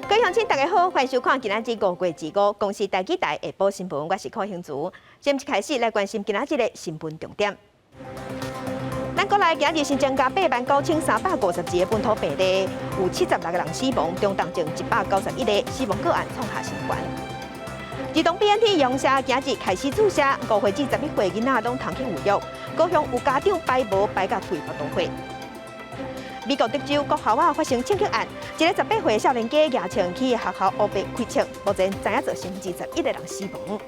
各位鄉親，大家好，歡迎收看今仔日5月25公視台語台下晡新聞，我是柯興竹。先開始來關心今仔日的新聞重點。咱國內今日新增加89,352個本土病例，有76個人死亡，中重症191個，死亡個案創下新高。兒童 BNT 陽射今日開始注射，5歲至11歲囡仔攏通去預約。高雄有家長排無排甲規腹都血。美國德州國校仔發生槍擊案，一个18歲少年家舉槍去學校烏白開槍，目前知影造成21個人死亡。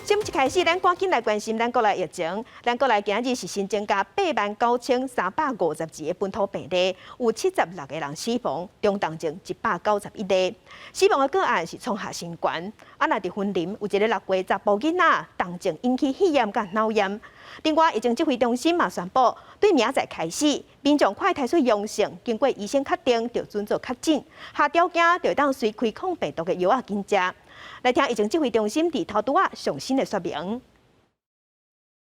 新聞一開始，咱趕緊來關心咱國內疫情。咱國內今日是新增加89,352個本土病例，有76個人死亡，中重症191例。死亡的個案是創下新高。啊，若佇雲林有一个6歲查埔囡仔，重症引起肺炎佮腦炎。另外，疫情指揮中心嘛宣布，對明仔載開始，民眾看提出陽性，經過醫生確定，就準做確診，下條件就會當隨開抗病毒的藥仔緊食。來聽疫情指揮中心佇頭拄仔上新的說明。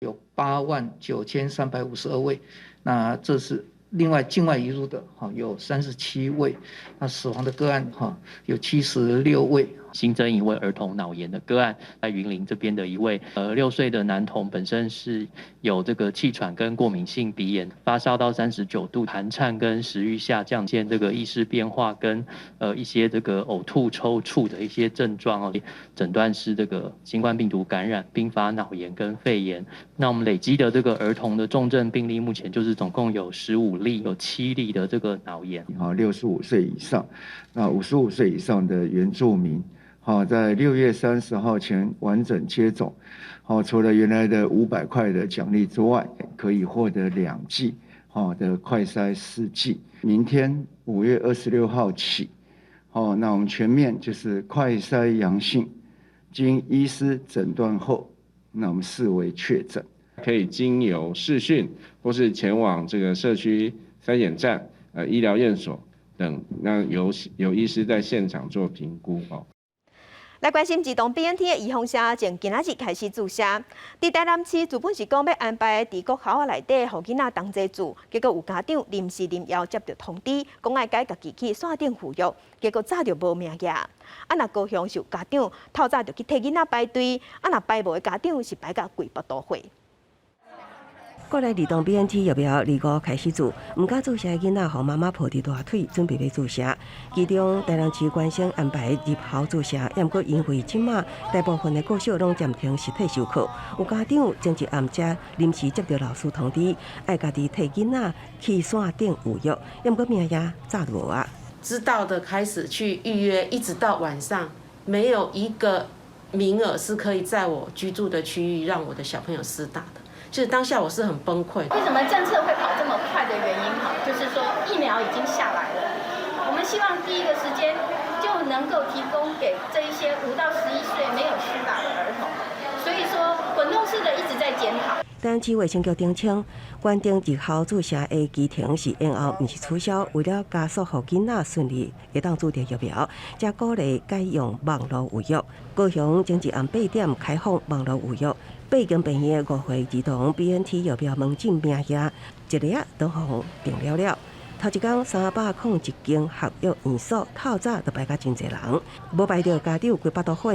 有89,352位，那這是另外境外移入的哈，有37位，那死亡的個案哈有76位。新增一位兒童腦炎的個案，在雲林這邊的一位6歲的男童，本身是有這個氣喘跟過敏性鼻炎，發燒到39度，寒顫跟食慾下降，見這個意識變化跟一些這個嘔吐抽搐的一些症狀哦，診斷是這個新冠病毒感染併發腦炎跟肺炎。那我們累積的這個兒童的重症病例，目前就是總共有15例，有7例的這個腦炎。好，65歲以上，那55歲以上的原住民。好，在6月30號前完整接種，好，除了原來的500塊的獎勵之外，可以獲得2劑好的快篩試劑。明天5月26號起，好，那我們全面就是快篩陽性，經醫師診斷後，那我們視為確診。可以經由視訊或是前往這個社區篩檢站、醫療院所等，那由醫師在現場做評估哦。來關心兒童 BNT 的預防射，從今仔日開始注射。佇台南市，原本是講欲安排佇國校內底，予囡仔同齊注，結果有家長臨時臨要接著通知，講愛改家己去線頂預約，結果早就無名額。啊，若高雄是有家長透早就去替囡仔排隊，啊，若排無的家長是排甲規腹都血。國內兒童 BNT 疫苗25開始注，毋敢注射的囡仔，予媽媽抱佇大腿，準備欲注射。其中台南市原先安排入校注射，毋過因為這馬大部分的國小攏暫停實體授課，有家長前一暗才臨時接著老師通知，愛家己替囡仔去線頂預約，毋過名額早就無啊。知道的開始去預約，一直到晚上，沒有一個名額是可以在我居住的區域讓我的小朋友施打的。其實當下我是很崩潰。為什麼政策會跑這麼快的原因？哈，就是說疫苗已經下來了，我們希望第一個時間就能夠提供給這一些5到11歲沒有施打的兒童。所以說滾動式的一直在檢討。台南市衛生局澄清，原定入校注射的期程是延後，毋是取消。為了加速予囡仔順利會當注著疫苗，才鼓勵改用網路預約。高雄前一暗8點開放網路預約。八間病院的5歲兒童 BNT 疫苗門診名額，一下仔都予訂了了。頭一工301間合約院所，透早就排甲真濟人，無排著家長規腹肚火，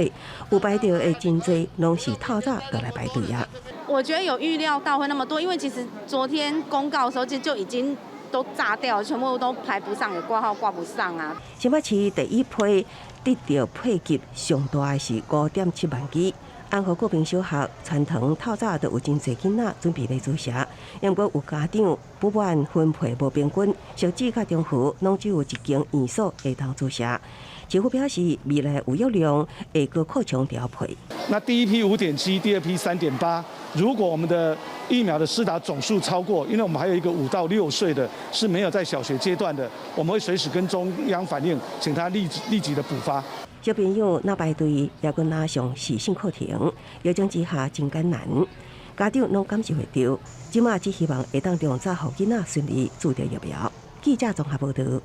有排著的真濟，攏是透早就來排隊啊。我覺得有預料到會那麼多，因為其實昨天公告的時候，就已經都炸掉了，全部都排不上，也掛號掛不上啊。新北市第一批得著配給上大的是5.7萬劑。安和國民小學傳統透早就有真濟囡仔準備欲注射，毋過有家長不滿分配無平均，汐止佮中和攏只有一間院所會當注射。政府表示，未來預約量會閣擴充調配。那第一批5.7，第二批3.8。如果我們的疫苗的施打總數超過，因為我們還有一個5到6歲的是沒有在小學階段的，我們會隨時跟中央反映，請他立即的補發。小朋友若排隊，抑閣若上視訊課程，疫情之下真艱難，家長攏感受會著。這馬只希望會當盡早予囡仔順利注著疫苗。記者綜合報導。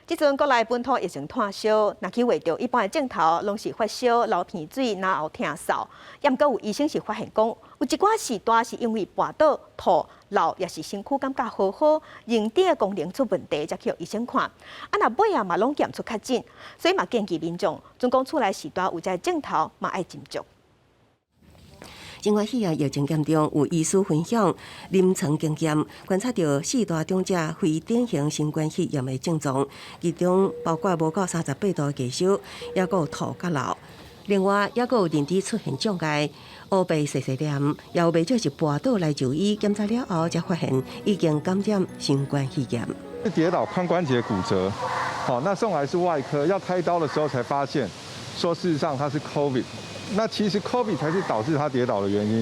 這陣國內本土疫情湠燒，若去畫著一般的症頭，攏是發燒、流鼻水、咽喉疼嗽。也毋過有醫生是發現講，有一寡時段是因為跋倒、吐、漏，抑是身軀感覺虛虛，認知的功能出問題，才去予醫生看。啊，若尾仔嘛攏驗出確診，所以嘛建議民眾，準講厝內時段有這症頭，嘛愛斟酌。新冠肺炎疫情嚴重，有醫師分享臨床經驗，觀察著四大長者非典型新冠肺炎的症狀，其中包括無夠38度的低燒，抑閣有吐佮漏。另外，抑閣有認知出現障礙、烏白細細念，也有袂少是跋倒來就醫檢查了後，才發現已經感染新冠肺炎。跌倒髖關節骨折，好，那送來是外科，要開刀的時候才發現，說事實上他是 COVID。那其實 COVID 才是導致他跌倒的原因，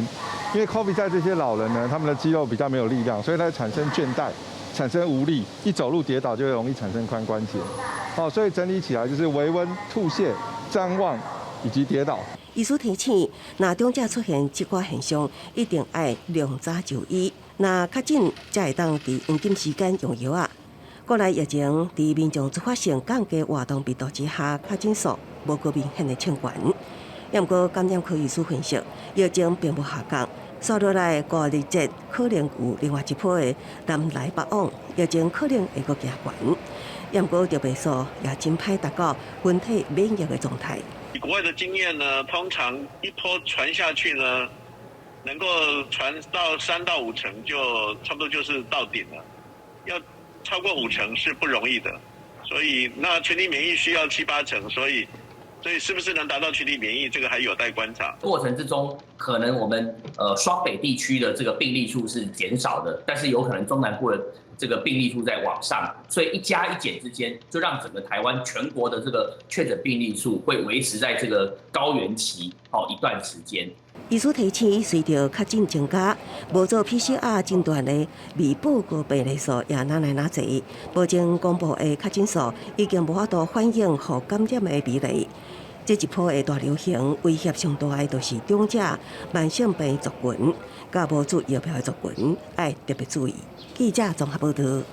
因為 COVID 在這些老人呢，他們的肌肉比較沒有力量，所以它產生倦怠、產生無力，一走路跌倒就會容易產生髖關節。好，所以整理起來就是微溫、吐瀉、譫妄以及跌倒。醫師提醒，若長者出現這寡現象，一定愛量早就醫，若確診才會當佇黃金時間用藥仔。國內疫情佇民眾自發性降低活動密度之下，確診數無閣明顯的衝懸。毋過感染科醫師分析，疫情並無下降，紲落來五日節可能有另外一波的南來北往，疫情可能會閣加懸。毋過特別數也真歹達到群體免疫的狀態。以國外的經驗呢，通常一波傳下去呢，能夠傳到3到5成，就差不多就是到頂了。要超過五成是不容易的，所以那群體免疫需要七八成，所以是不是能達到群體免疫，這個還有待觀察。過程之中，可能我們雙北地區的這個病例數是減少的，但是有可能中南部的這個病例數在往上，所以一加一減之間，就讓整個台灣全國的這個確診病例數會維持在這個高原期哦一段時間。醫師提醒，隨著確診增加，無做 PCR 診斷的未報告病例數也愈來愈濟。目前公布的確診數已經無法度反映予感染的比例。這一波的大流行威脅上大的，就是長者、慢性病族群，佮無注疫苗的族群，愛特別注意。記者綜合報道。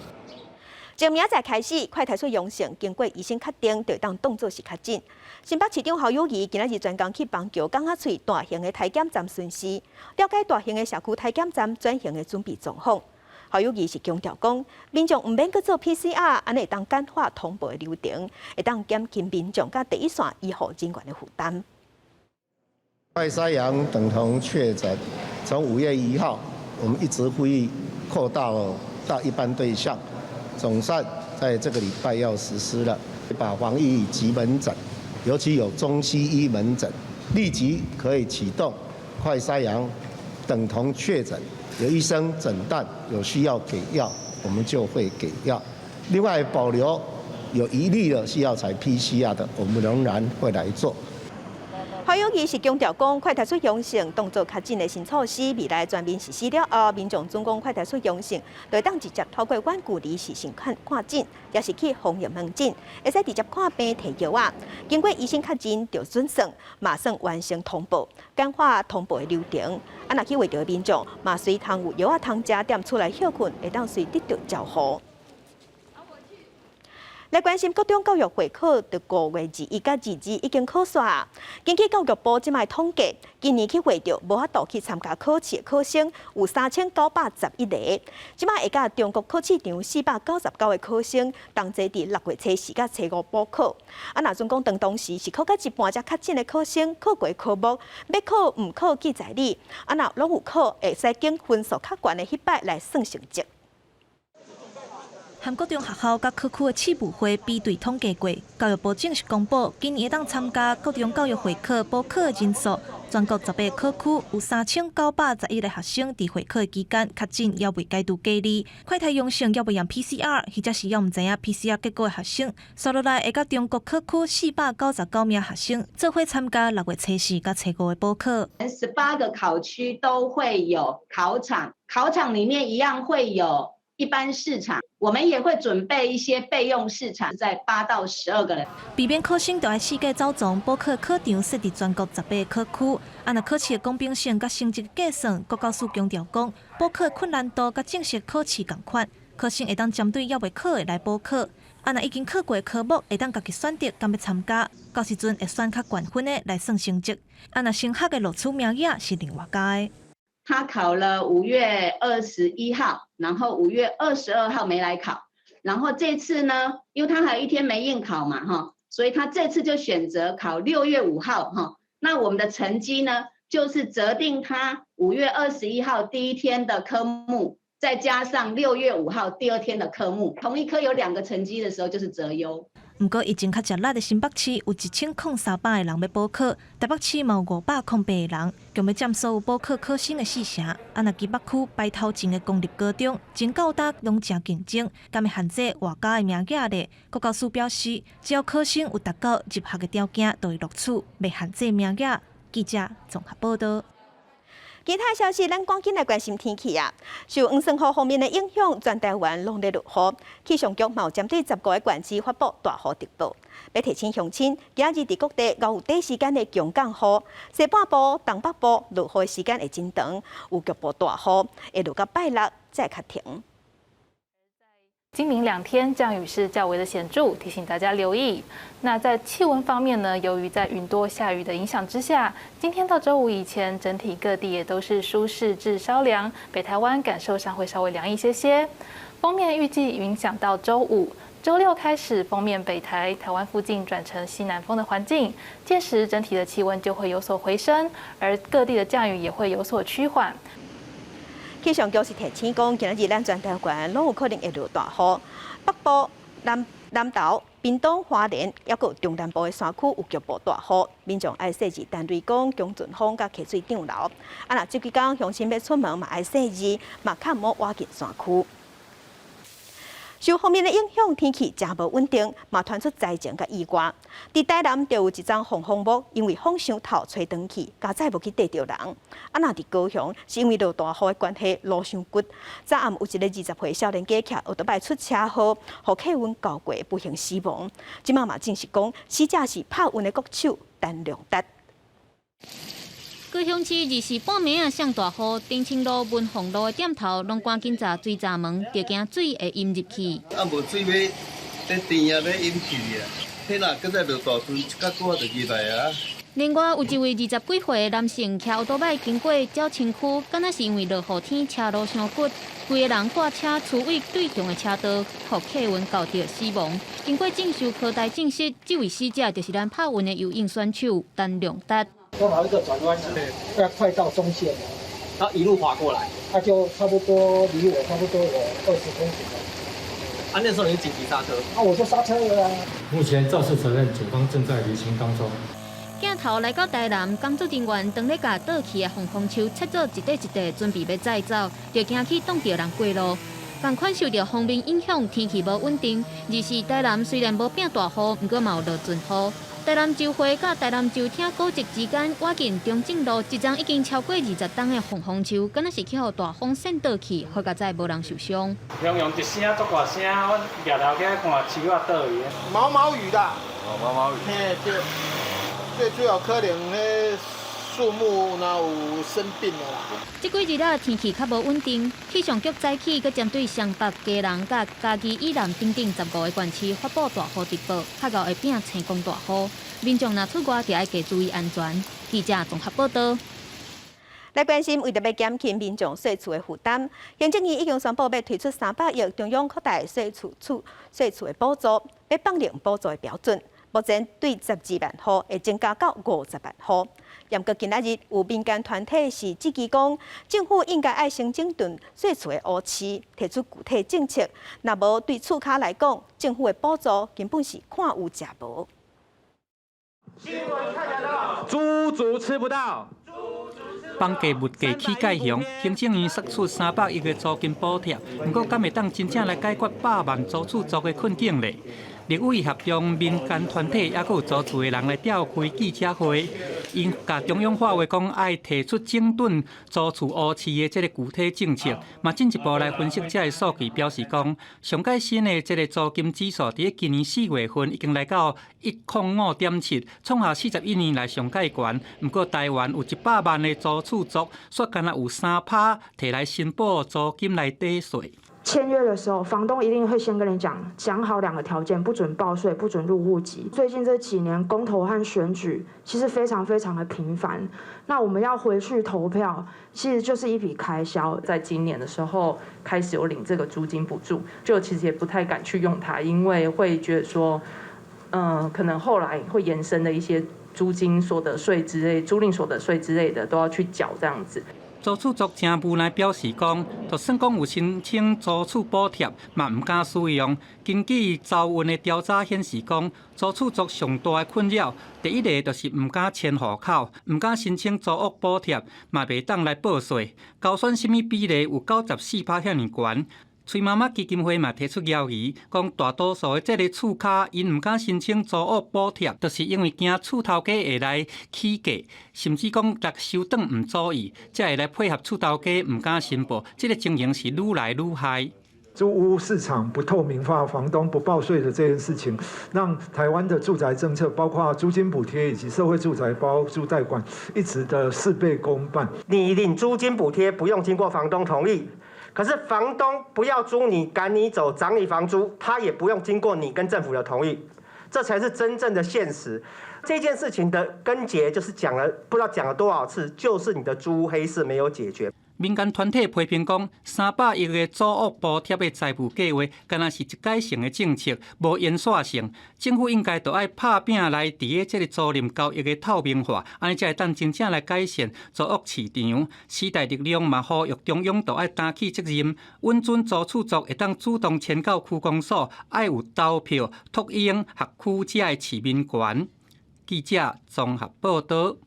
從明仔載開始，快篩出陽性，經過醫生確定，就當當作是確診。新北市長侯友宜今仔日專工去板橋港仔喙大型的篩檢站巡視，了解大型的社區篩檢站轉型的準備狀況。侯友宜是強調講，民眾毋免閣做 PCR，按呢會當簡化通報的流程，會當減輕民眾佮第一線醫護人員的負擔。快篩陽等同確診，從5月1號，我們一直呼籲擴大到一般對象，總算在這個禮拜要實施了，把防疫急門診，尤其有中西醫門診，立即可以啟動快篩陽等同確診。有醫生診斷有需要給藥，我們就會給藥。另外保留有疑慮的需要採 PCR 的，我們仍然會來做。侯友宜是強調講，快篩出陽性當作確診的新措施，未來全面實施了後，民眾準講快篩出陽性，就會當直接透過遠距離視訊看看診，抑是去防疫門診，會使直接看病提藥仔。經過醫生確認就準算，馬上完成通報，簡化通報的流程。啊，若去畫著的民眾，嘛隨通有藥仔通食，踮厝內歇睏，會當隨得著照護。來關心國中教育會考，佇5月21佮22已經考煞。根據教育部這擺統計，今年去畫著無法度去參加考試的考生有3911個。這擺會佮中國考試場499個考生同齊佇6月初四佮初五補考。啊，若準講當當時是考到一半才確診的考生，考過科目欲考毋考記在你。啊，若攏有考，會使經分數較懸的彼擺來算成績。和國中學校佮考區的試務會比對統計過，教育部正式公布，今年會當參加國中教育會考補考的人數，全國18個考區有3911個學生佇會考的期間確診，猶未解除隔離，快篩陽性猶未驗 PCR，或者是猶毋知影 PCR 結果的學生，紲落來會佮中國考區499名學生做伙參加6月初四佮初五的補考。 18個考區都會有考場，考場裡面一樣會有一般試場，我們也會準備一些備用試場，在8到12個人。避免考生著愛四界走傱，補考考場設佇全國18個考區。啊，若考試的公平性佮成績計算，國教署強調講，補考困難度佮正式考試仝款，考生會當針對猶未考的來補考。啊，若已經考過科目，會當家己選擇敢欲參加，到時陣會選較懸分的來算成績。啊，若升學的錄取名額是另外加的。他考了5月21號，然後5月22號沒來考，然後這次呢，因為他還有一天沒應考嘛，哈，所以他這次就選擇考6月5號，哈。那我們的成績呢，就是擇定他5月21號第一天的科目，再加上6月5號第二天的科目，同一科有兩個成績的時候，就是擇優。毋過，疫情較食力的新北市有1003個人欲補考，台北市嘛有508個人，共欲佔所有補考考生的四成。啊，若基北區排頭前的公立高中，前到今攏誠競爭，敢會限制外加的名額咧？國教署表示，只要考生有達到入學的條件，就會錄取，袂限制名額。記者綜合報道。其他消息，咱趕緊來關心天氣啊！受黃酸雨鋒面的影響，全台灣攏咧落雨。氣象局嘛有針對十五个縣市發布大雨特報，欲提醒鄉親，今仔日佇各地猶有短時間的強降雨，西半部、東北部落雨的時間會真長，有局部大雨，會落到拜六才會較停。今明兩天降雨是較為的顯著，提醒大家留意。那在氣溫方面呢，由於在雲多下雨的影響之下，今天到週五以前，整體各地也都是舒適至稍涼，北台灣感受上會稍微涼一些些。鋒面預計影響到週五、週六開始，鋒面北抬，台灣附近轉成西南風的環境，屆時整體的氣溫就會有所回升，而各地的降雨也會有所趨緩。氣象局是提醒講，今仔日咱全台灣攏有可能會落大雨，北部、南南投、屏東、花蓮，抑閣有中南部的山區有局部大雨，民眾愛細緻陳雷公、強陣風佮溪水漲流。啊，若這幾工鄉親欲出門嘛愛細緻，嘛較毋好倚近山區。受鋒面的影響，天氣誠無穩定，嘛傳出災情佮意外。佇台南就有一樁防風木，因為風傷透吹斷去，佳哉無去硩著人。啊，若佇高雄，是因為落大雨的關係，路傷骨。昨暗有一个20歲少年家騎歐多拜出車禍，予客運交過，不幸死亡。這馬嘛證實講，死者是拍運的國手陳良達。高雄市二四半暝仔上大雨，澄清路、文鳳路的店頭攏趕緊閘水閘門，就驚水會淹入去。啊，無水欲欲甜啊，欲淹去啊！彼若閣再落大陣，一較久就入來啊。另外，有一位20幾歲的男性騎歐多擺經過鳥清區，敢若是因為落雨天車路傷骨，規个人掛車出位對向的車道，予客運鉤著死亡。經過進修科大證實，這位死者就是咱拍運的游泳選手陳良達。剛好一個轉彎，要快到中線了，他一路滑過來，他就差不多離我差不多有20公尺了。啊，那時候你緊急剎車？啊，我就剎車了啊。目前肇事責任，警方正在釐清當中。鏡頭來到台南，工作人員當咧共倒去的防風樹切做一塊一塊，準備欲載走，就驚去擋著人過路。仝款受著鋒面影響，天氣無穩定。二是台南雖然無變大雨，毋過嘛有落陣雨。台南州會佮台南州廳古蹟之間，倚近中正路一叢已經超過20冬的防風樹，敢若是去予大風扇倒去，好佳哉無人受傷。雄雄一聲足大聲，我舉頭起來看樹仔倒去。毛毛雨啦。哦，毛毛雨。嘿，對。最主要可能彼樹木若有生病了啦。這幾日仔天氣較無穩定，氣象局早起閣針對雙北、基隆、佮嘉義以南等等15個縣市發布大雨特報，較𠢕會變青狂大雨。民眾若出外，就愛加注意安全。記者綜合報道。來關心，為著欲減輕民眾稅厝的負擔，行政院已經宣布欲推出300億中央擴大稅厝的補助，欲放寬補助的標準。目前對12萬戶會增加到50萬戶。毋過今仔日有民間團體是質疑講，政府應該愛先整頓稅厝的烏市，提出具體政策。若無對厝跤來講，政府的補助根本是看有食無。豬豬吃不到。房價物價起蓋雄，行政院釋出300億的租金補貼，毋過敢會當真正來解決百萬租厝族的困境咧？立委合眾民間團體，抑閣有租厝的人來召開記者會，𪜶共中央發話講，愛提出整頓租厝烏市的這个具體政策，嘛進一步來分析這个數據，表示講，上蓋新的這个租金指數，佇今年4月份已經來到105.7，創下41年來上蓋懸。毋過台灣有100萬的租厝族，煞干焦有3趴提來申報租金來抵稅。簽約的時候，房東一定會先跟你講，講好兩個條件，不准報稅，不准入戶籍。最近這幾年公投和選舉其實非常非常的頻繁，那我們要回去投票，其實就是一筆開銷。在今年的時候開始有領這個租金補助，就其實也不太敢去用它，因為會覺得說，可能後來會延伸的一些租金所得稅之類、租賃所得稅之類的都要去繳，這樣子。租厝族誠無奈表示講，就算講有申請租厝補貼，嘛毋敢使用。根據舟運的調查顯示講，租厝族上大的困擾，第一个就是毋敢遷戶口，毋敢申請租屋補貼，嘛袂當來報稅。勾選啥物比例有94%遐爾懸。崔媽媽基金會嘛提出質疑，講大多數的這个厝跤，𪜶毋敢申請租屋補貼，就是因為驚厝頭家會來起價，甚至講若收轉毋足意，才會來配合厝頭家毋敢申報。這个情形是愈來愈害。租屋市場不透明化、房東不報稅的這件事情，讓台灣的住宅政策，包括租金補貼以及社會住宅包租代管，一直的事倍功半。你領租金補貼不用經過房東同意。可是房東不要租你，趕你走，漲你房租，他也不用經過你跟政府的同意，這才是真正的現實。這件事情的根結就是講了，不知道講了多少次，就是你的租屋黑市沒有解決。民間團體批評講，300億的租屋補貼的財務計劃，敢若是一改性的政策，無延續性。政府應該著愛拍拚來佇咧這个租賃交易的透明化，按呢才會當真正來改善租屋市場。時代力量嘛呼籲中央著愛擔起責任，允准租厝族會當主動遷到區公所，愛有投票、托嬰、學區遮的市民權。記者綜合報導。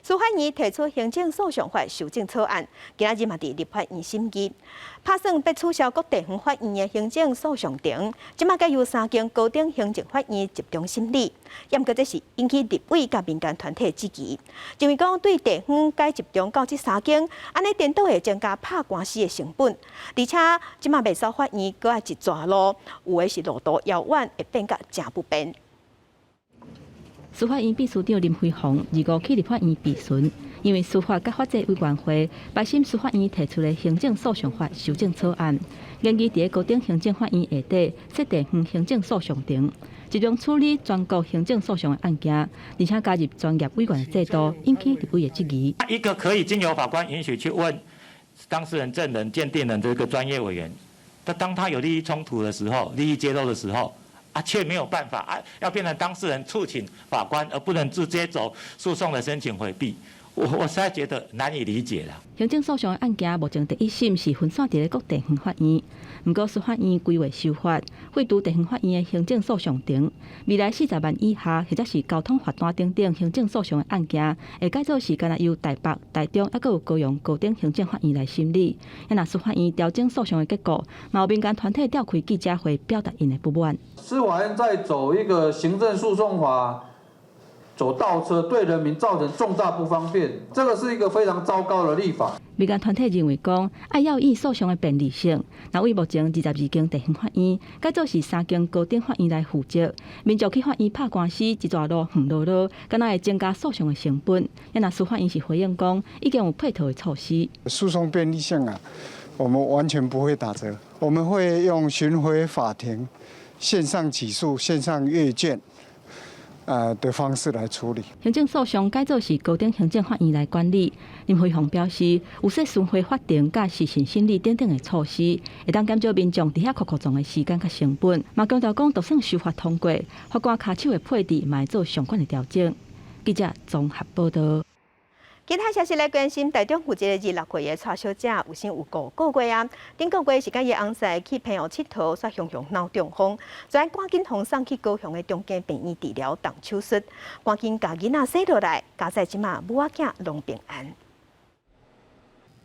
司法院提出行政訴訟法修正草案，今仔日嘛佇立法院審議，拍算欲取消各地方法院的行政訴訟庭，這馬改由三間高等行政法院集中審理。毋過這是引起立委佮民間團體質疑，認為講對地方改集中到這三間，按呢顛倒會增加拍官司的成本，而且這馬袂少法院閣愛一逝路，有的是路途遙遠，會變甲誠不便。司法院秘書長林飛鴻25去立法院備詢，因為司法佮法制委員會排審司法院提出的行政訴訟法修正草案，研議佇高等行政法院下底設地方行政訴訟庭，集中處理全國行政訴訟的案件，而且加入專業委員的制度，引起立委的質疑。一個可以經由法官允許去問當事人、證人、鑑定人這個專業委員，但當他有利益衝突的時候、利益揭露的時候，啊，卻沒有辦法啊，要變成當事人促請法官，而不能直接走訴訟的申請迴避，我實在覺得難以理解啦。行政訴訟的案件目前第一審是分散佇咧各地方法院，毋過司法院規劃修法，廢除地方法院的行政訴訟庭，未來40萬以下或者是交通罰單等等行政訴訟的案件，會改做是干焦由台北、台中猶閣有高雄高等行政法院來審理。啊，若司法院調整訴訟的結果，嘛有民間團體召開記者會表達𪜶的不滿。司法院在走一個行政訴訟法，走倒車，對人民造成重大不方便，這個是一個非常糟糕的立法。民間團體認為講，愛要以訴訟的便利性，若為目前22間地方法院改做是三間高等法院來負責，民眾去法院拍官司，一逝路遠囉囉，敢若會增加訴訟的成本。啊，若司法院是回應講，已經有配套的措施。訴訟便利性啊，我們完全不會打折，我們會用巡迴法庭、線上起訴、線上閱卷的方式來處理。行政訴訟改做是高等行政法院來管理。林飛鴻表示，有設巡迴法庭佮視訊審理等等的措施，會當減少民眾佇遐叩叩撞的時間佮成本。嘛強調講，就算修法通過，法官跤手的配置嘛會做相關的調整。記者綜合報導。其他消息來關心，台中有一个26歲的蔡小姐，有生有5個月啊。頂個月是佮伊翁婿去澎湖𨑨迌，煞雄雄腦中風，所以趕緊予送去高雄的長庚病院治療動手術，趕緊共囡仔生落來，佳哉這馬母仔囝攏平安。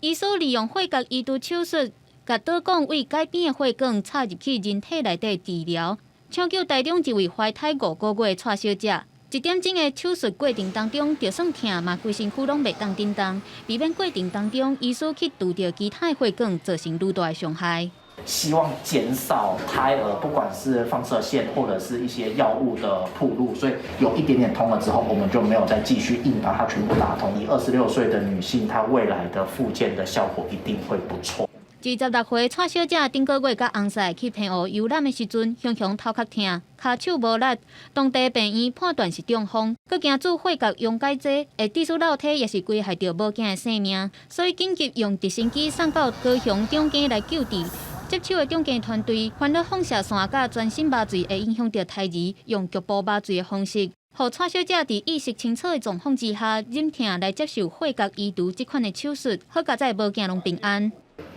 醫師利用血角移除手術，共導管對改變的血管插入去人體內底治療，搶救台中一位懷胎5個月的蔡小姐。一點鐘的手術過程當中，就算疼嘛，規身軀攏袂當振動，避免過程當中醫師去揬著其他血管，造成愈大的傷害。希望減少胎兒，不管是放射線或者是一些藥物的暴露，所以有一點點通了之後，我們就沒有再繼續硬把它全部打通。以26歲的女性，她未來的復健的效果一定會不錯。26歲蔡小姐頂個月佮翁婿去澎湖遊覽的時陣，雄雄頭殼疼，跤手無力，當地病院判斷是中風，閣驚注血鉀溶解劑會致使漏體，也是危害著某囝的性命，所以緊急用直升機送到高雄長庚來救治。接手的長庚團隊煩惱放射線佮全身麻醉會影響著胎兒，用局部麻醉的方式，予蔡小姐佇意識清楚的狀況之下，忍疼來接受血鉀移除這款的手術，好佳哉某囝攏平安。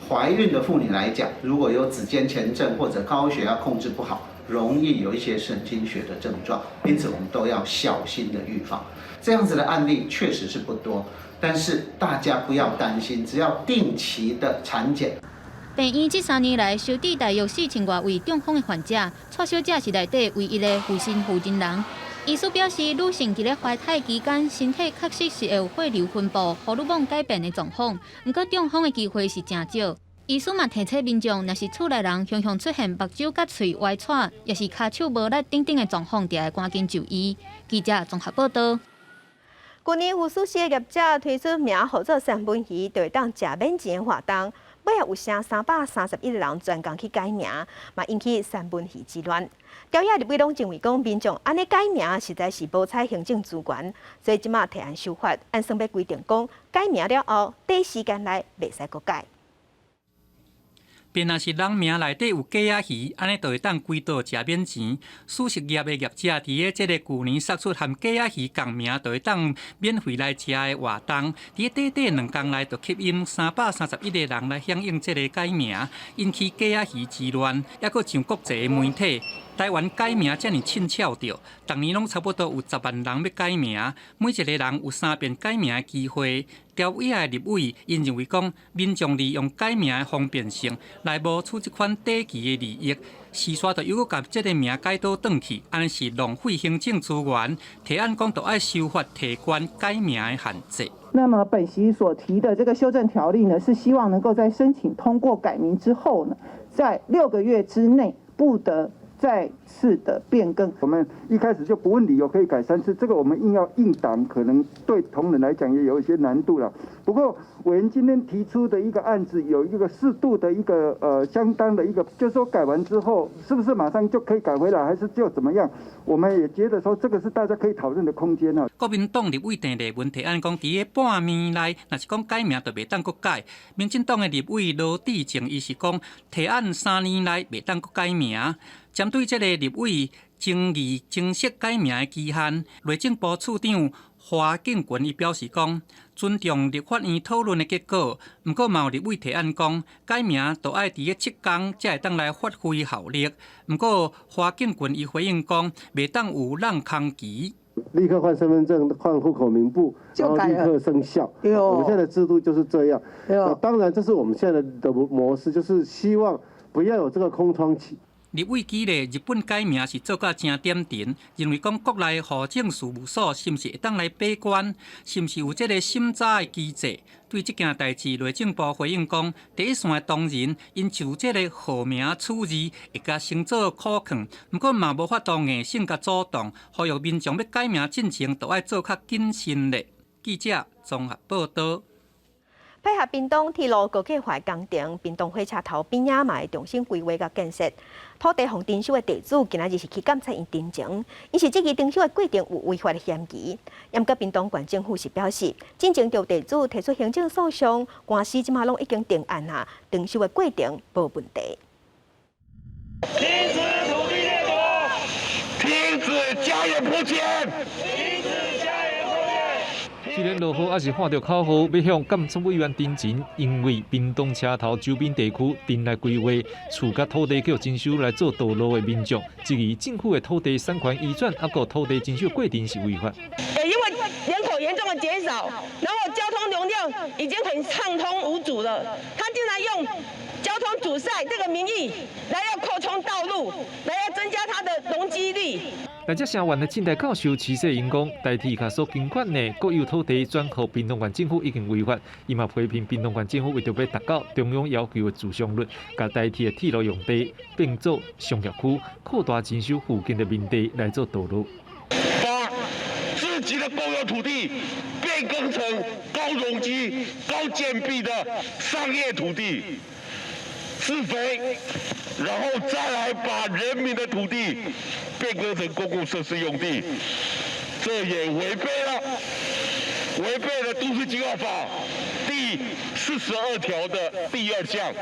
懷孕的婦女來講，如果有子癇前症或者高血壓控制不好，容易有一些神經學的症狀，因此我們都要小心的預防。這樣子的案例確實是不多，但是大家不要擔心，只要定期的產檢。病院這3年來收治大約4000外位中風的患者，蔡小姐是內底唯一的護身負責人。醫師表示，女性佇咧懷胎期間，身體確實是會有血流分布、荷爾蒙改變的狀況，毋過中風的機會是誠少。醫師嘛提醒民眾，若是厝內人常常出現目睭佮喙歪掣，抑是跤手無力等等的狀況，就愛趕緊就醫。記者綜合報道。舊年有壽司業者推出名號做三文魚，就會當食免錢的活動，尾仔有成331個人專工去改名，嘛引起三文魚之亂。朝野立委攏認為講，民眾按呢改名實在是無採行政資源，所以這馬提案修法，按算欲規定講，改名了後，短時間內袂使閣改。便若是人名內底有雞仔魚，按呢就會當規桌食免錢。素食業的業者佇咧這个舊年殺出含雞仔魚仝名，就會當免費來食的活動。佇咧短短2工內，就吸引331個人來響應這个改名，引起雞仔魚之亂，抑閣上國際的媒體。台灣改名遮爾凊彩著，逐年攏差不多有10萬人欲改名，每一個人有三遍改名的機會。朝野的立委𪜶認為講，民眾利用改名的方便性來謀取這款短期的利益，時煞就猶閣共這个名改倒轉去，按呢是浪費行政資源。提案講，著愛修法提懸改名的限制。那麼本席所提的這個修正條例呢，是希望能夠在申請通過改名之後呢，在6個月之內不得再次的變更。我們一開始就不問理由可以改三次，這個我們硬要硬擋，可能對同仁來講也有一些難度了。不過委員今天提出的一個案子，有一個適度的一個相當的一個，就是說改完之後，是不是馬上就可以改回來，還是就怎麼樣？我們也覺得說這個是大家可以討論的空間啊。國民黨立委鄭麗文提案講，佇咧半暝內，若是講改名就袂當閣改。民進黨的立委羅致政，伊是講提案3年內袂當閣改名。針對這个立委爭議正式改名的期限，內政部次長華敬群伊表示講，尊重立法院討論的結果，毋過嘛有立委提案講，改名著愛佇咧7工才會當來發揮效力。毋過華敬群伊回應講，袂當有挵空期。立刻換身份證、換戶口名簿，然後立刻生效。我們現在的制度就是這樣。那當然，這是我們現在的模式，就是希望不要有這個空窗期。立委舉例，日本改名是做甲誠點陣，認為講國內戶政事務所是毋是會當來把關，是毋是有這个審查的機制？對這件代誌，內政部回應講，第一線的同仁𪜶就這个號名處字會共先做考量，毋過嘛無法度硬性共阻擋，呼籲民眾欲改名進程，著愛做較謹慎咧。記者綜合報道。配合屏東鐵路高架化工程，屏東火車頭邊仔嘛會重新規劃佮建設。土地予徵收的地主今仔日是去監察院陳情，𪜶是質疑徵收的過程有違法的嫌疑。毋過屏東縣政府是表示，進前著地主提出行政訴訟，官司這馬攏已經定案啊，徵收的過程無問題。停止土地掠奪，停止加鹽鋪錢。雖然落雨，抑是喊著口號，欲向監察委員陳情，因為屏東車頭周邊地區正來規劃厝佮土地予徵收來做道路的民眾，質疑政府的土地產權移轉，抑閣土地徵收過程是違法。因為人口嚴重的減少，然後交通流量已經很暢通無阻了，他竟然用交通阻塞這個名義來要擴充道路，來要增加它的容積率。來自聲援的政大教授徐世英講，台鐵共所監管的國有土地轉予屏東縣政府已經違法，伊嘛批評屏東縣政府為著欲達到中央要求的自償率，共台鐵的鐵路用地變做商業區，擴大徵收附近的民地來做道路。把自己的公有土地變更成高容積、高建蔽的商業土地，自肥，然後再來把人民的土地變更成公共設施用地，這也違背了都市計劃法第42條的第二項。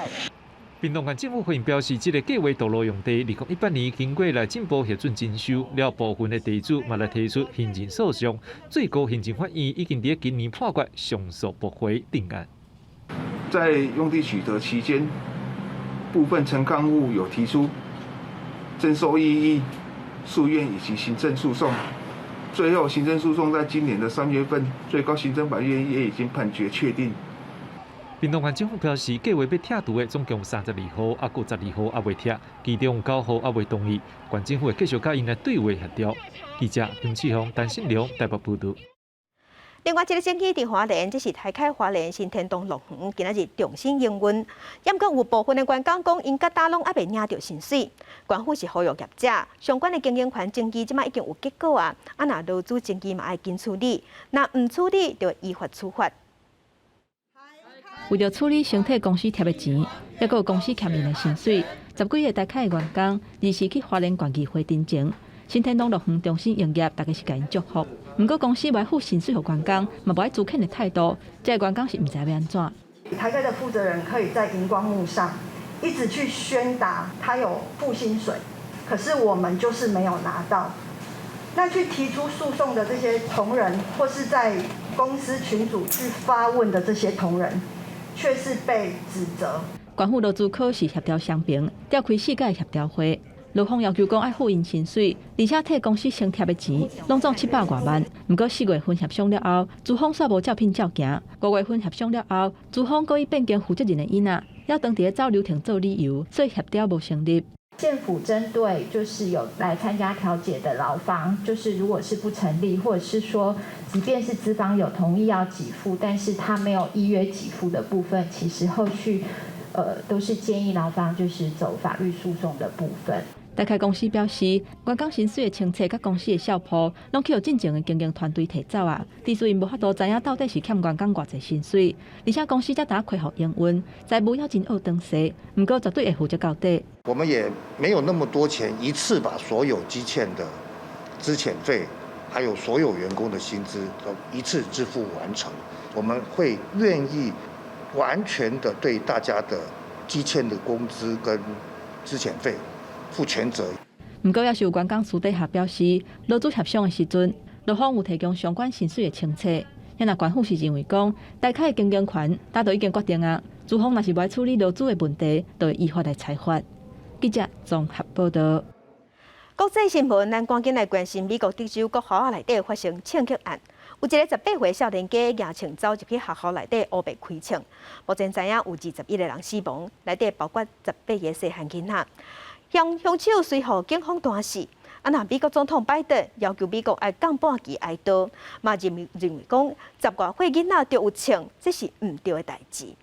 屏東縣政府回應表示，這個計劃道路用地，2018年經過內政部核准徵收，了部分的地主嘛來提出行政訴訟，最高行政法院已經佇今年判決上訴駁回定案。在用地取得期間，部分承抗戶有提出徵收異議、訴願以及行政訴訟，最後行政訴訟在今年的3月份，最高行政法院也已經判決確定。屏東縣政府表示，計劃欲拆除的總共32戶，猶閣12戶猶未拆，其中9戶猶未同意。縣政府會繼續佮𪜶來對話協調。記者林志雄、陳信良台北報導。另外，這个先去佇花蓮，這是台開花蓮新天堂樂園，今仔日重新營運。毋過有部分的員工講，𪜶到今攏猶未領著薪水。縣府是呼籲業者，相關的經營權爭議，這馬已經有結果啊。啊，若勞資爭議嘛愛緊處理，若毋處理，就依法處罰。為著處理先替公司貼的錢，抑閣有公司欠𪜶的薪水，十幾个台開的員工，臨時去花蓮縣議會陳情，新天堂樂園重新營業，大家是共𪜶祝福。毋過公司無愛付薪水予員工，嘛無愛資遣的態度，這个員工是毋知欲按怎。台開的負責人可以在熒光幕上一直去宣達他有付薪水，可是我們就是沒有拿到。那去提出訴訟的這些同仁，或是在公司群組去發問的這些同仁，卻是被指責。縣府勞資科是協調雙邊，召開四屆協調會，勞方要求講愛付𪜶薪水，而且替公司先貼的錢，攏總700外萬。毋過4月份協商了後，資方煞無照片照行；5月份協商了後，資方閣以變更負責人的囡仔，猶當佇咧走流程做理由，所以協調無成立。縣府針對就是有來參加調解的勞方，就是如果是不成立，或者是說，即便是資方有同意要給付，但是他沒有依約給付的部分，其實後續，都是建議勞方就是走法律訴訟的部分。台開公司表示，員工薪水的清冊佮公司的數簿，攏去予進前的經營團隊提走啊。至於𪜶無法度知影到底是欠員工偌濟薪水，而且公司才拄恢復營運，財務猶真僫當勢，毋過絕對會負責到底。我們也沒有那麼多錢，一次把所有積欠的資遣費，還有所有員工的薪資都一次支付完成。我們會願意完全的對大家的積欠的工資跟資遣費負全責。毋過，也是有員工私底下表示，勞資協商的時陣，勞方有提供相關薪水的清冊。若縣府是認為講，台開的經營權早就已經決定啊，資方若是無愛處理勞資的問題，就會依法來裁罰。記者綜合報導。國際新聞，咱趕緊來關心美國德州國校內底發生槍擊案，有一个18歲少年家舉槍走入去學校內底烏白開槍，目前知影有21個人死亡，內底包括18個細漢囡仔。兇手隨予警方彈死，啊，若美國總統拜登要求美國愛降半旗哀悼，嘛認為講十外歲囡仔就有槍，這是毋對的代誌。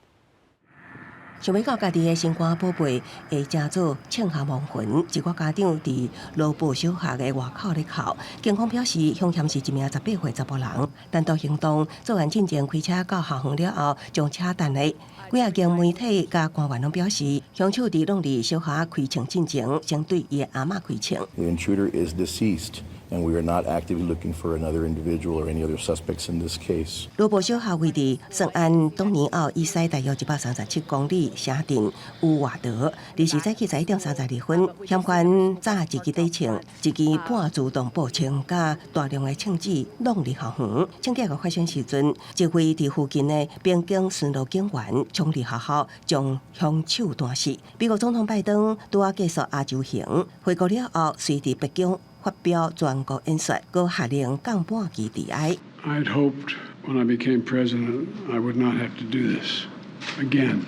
想欲到家己的心肝寶貝會成做槍下亡魂，一寡家長佇羅布小學的外口咧哭。警方表示，兇嫌是一名18歲查埔人，單獨行動，作案進前開車到校園了後，將車擲咧。幾仔間媒體佮官員攏表示，兇手佇攏佇小學開槍進前，先對伊的阿嬤開槍。 The intruder is deceased, and we are not actively looking for another individual or any other suspects in this case. 羅布小學位佇聖安東尼奧以西大約137公里城鎮烏瓦德，二時早起11點32分，嫌犯早一支短槍、一支半自動步槍，佮大量的槍支挵入校園。槍擊案發生時陣，一位佇附近的邊境巡邏警員衝入學校，將兇手彈死。美國總統拜登拄仔結束亞洲行，回國了後，隨佇白宮發表全國演說，閣下令降半旗致哀。 I had hoped when I became president I would not have to do this again.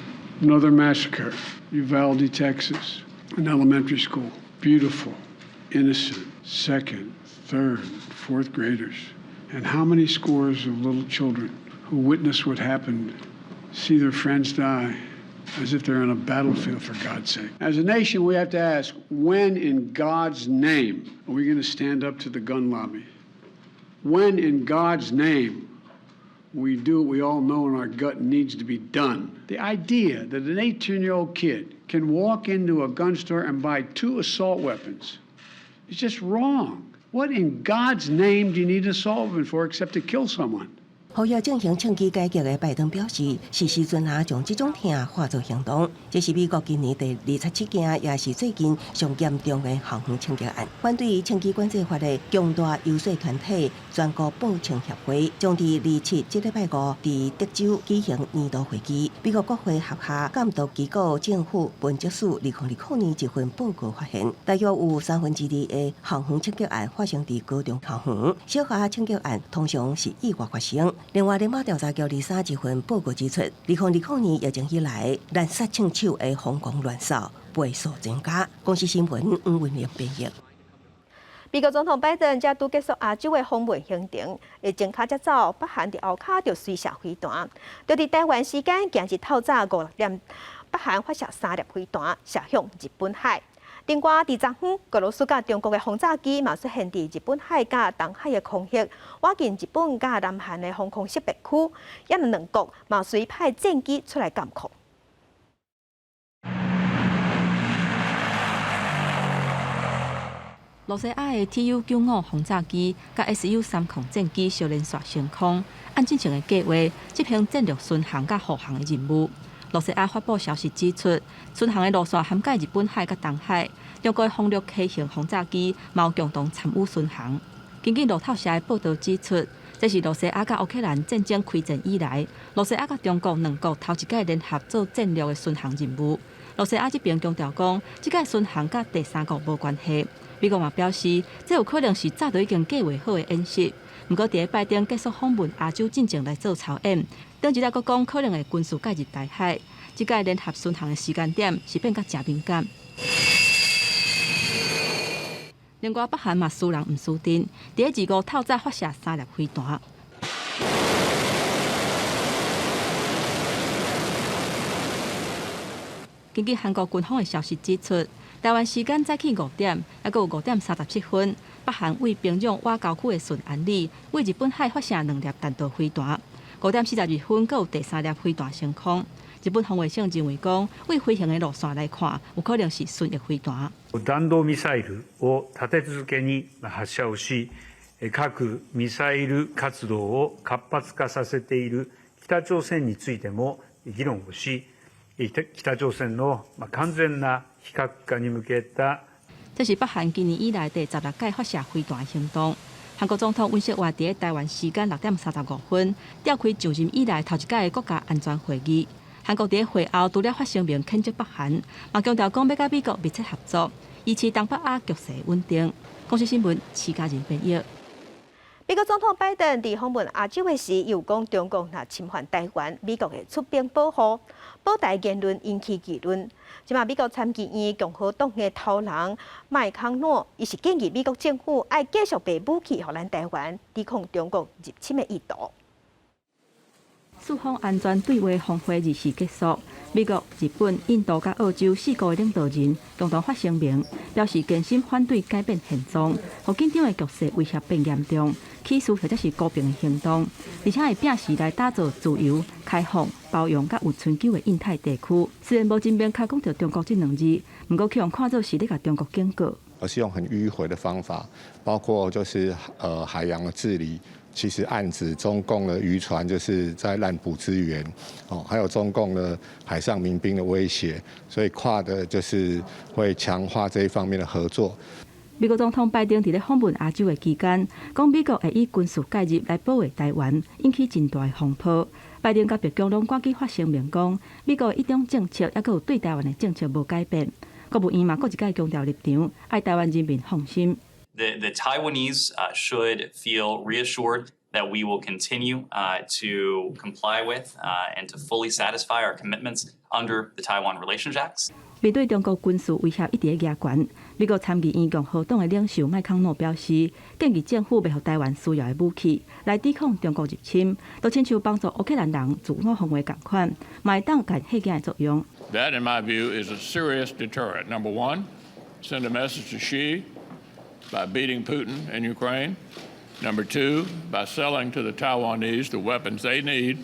Another massacre, Uvalde, Texas, an elementary school, beautiful, innocent, second, third, fourth graders. And how many scores of little children who witnessed what happened, see their friends die as if they're on a battlefield, for God's sake. As a nation, we have to ask, when in God's name are we going to stand up to the gun lobby? When in God's name we do what we all know in our gut needs to be done? The idea that an 18-year-old kid can walk into a gun store and buy two assault weapons. It's just wrong. What in God's name do you need an assault weapon for except to kill someone? 呼籲進行槍支改革的拜登表示，是時陣啊，將這種疼化做行動。這是美國今年第27件，也是最近上嚴重的校園槍擊案。反對槍支管制法的強大遊說團體全國步槍協會，將佇27這禮拜五佇德州舉行年度會議。美國國會轄下監督機構政府分析署2020年一份報告發現，大約有2/3的校園槍擊案發生佇高中校園，小學槍擊案通常是意外發生。另外，聯邦調查局23一份報告指出，2020年疫情以來，濫殺槍手的瘋狂亂掃倍數增加。公視新聞黃文玲編譯。美國總統拜登才拄結束亞洲的訪問行程，疫情跤才走，北韓佇後跤就隨射飛彈，就佇台灣時間今日透早五六點，北韓發射三粒飛彈射向日本海。另外，佇昨昏，俄羅斯佮中國的轟炸機嘛出現佇日本海佮東海的空域，倚近日本佮南韓的防空識別區，也兩國嘛隨派戰機出來監控。羅西亞的 TU-95轟炸機佮 SU-30戰機相連續升空，按進前的計劃執行戰略巡航佮護航的任務。羅西亞發布消息指出，巡航的路線涵蓋日本海佮東海，中國的轟六 K 型轟炸機嘛有共同參與巡航。根據路透社的報導指出，這是羅西亞佮烏克蘭戰爭開戰以來，羅西亞佮中國兩國頭一擺聯合做戰略的巡航任務。羅西亞這邊強調講，這擺巡航佮第三國無關係。美國嘛表示，這有可能是早就已經計劃好的演習。毋過，佇拜登結束訪問亞洲進前來做操演，頂一日閣講可能會軍事介入台海。這擺聯合巡航的時間點是變甲誠敏感。另外，北韓嘛輸人毋輸陣，佇咧25透早發射三粒飛彈。根據韓國軍方的消息指出，台灣時間早起5點，猶閣有5點37分，北韓對平壤瓦郊區的順安里，對日本海發射兩粒彈道飛彈。5點42分，閣有第三粒飛彈升空。日本防衛省認為講，對飛行的路線來看，有可能是巡弋飛彈。弾道ミサイルを立て続けに発射をし、核ミサイル活動を活発化させている北朝鮮についても議論をし、北朝鮮の完全な非核化に向けた。這是北韓今年以來第16擺發射飛彈行動。韓國總統尹錫悅佇台灣時間6點35分召開就任以來頭一擺的國家安全會議。韓國佇會後除了發聲明譴責北韓，嘛強調講欲佮美國密切合作，維持東北亞局勢穩定。公視新聞，徐嘉仁編譯。美國總統拜登佇訪問亞洲的時，又講中國若侵犯台灣，美國會出兵保護。保台言論引起議論。這馬美國參議院共和黨的頭人麥康諾，伊是建議美國政府愛繼續賣武器予咱台灣，抵抗中國入侵的意圖。四方安全對話峰會24結束，美國、日本、印度佮澳洲四國的領導人共同發聲明，表示堅心反對改變現狀，予緊張的局勢威脅變嚴重，起事或者是和平的行動，而且會摒時來打造自由、開放、包容佮有春秋的印太地區。雖然無真明確講著中國這兩字，毋過去予看做是咧共中國警告，而是用很迂迴的方法，包括就是海洋的治理。其實暗指中共的漁船就是在濫捕資源，哦，還有中共的海上民兵的威脅，所以跨的就是會強化這一方面的合作。美國總統拜登佇咧訪問亞洲的期間，講美國會以軍事介入來保衛台灣，引起真大的風波。拜登佮白宮攏趕緊發聲明講，美國的一中政策猶閣有對台灣的政策無改變。國務院嘛，閣一擺強調立場，愛台灣人民放心。 The Taiwanese should feel reassured that we will continue to comply with and to fully satisfy our commitments under the Taiwan Relations Act. 面對中國軍事威脅一直咧加懸，美國參議院共和黨的領袖麥康諾表示，建議政府賣予台灣需要的武器來抵抗中國入侵，就親像幫助烏克蘭人自我防衛仝款，嘛會當起嚇驚的作用。 That, in my view, is a serious deterrent. Number one, send a message to Xi by beating Putin in Ukraine. Number two, by selling to the Taiwanese the weapons they need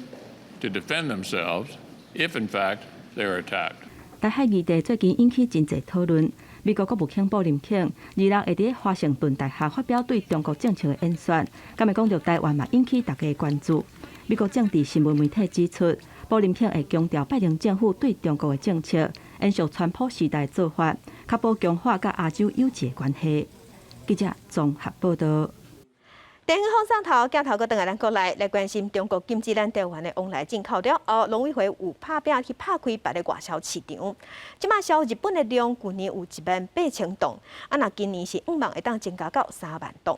to defend themselves if, in fact, they are attacked. 台台海議題最近引起真濟討論。美國國務卿布林肯26會佇華盛頓大學發表對中國政策的演說，敢會講著台灣嘛引起大家關注。美國政治新聞媒體指出，布林肯會強調拜登政府對中國的政策，延續川普時代做法，確保強化佮亞洲友誼的關係。記者綜合報道。電影放上頭，鏡頭閣轉來咱國內來關心中國禁止咱台灣的往來進口了後，農委會有拍拚去拍開別个外銷市場。這馬銷日本的量，舊年有1萬8千噸，啊，若今年是向望會當增加到3萬噸。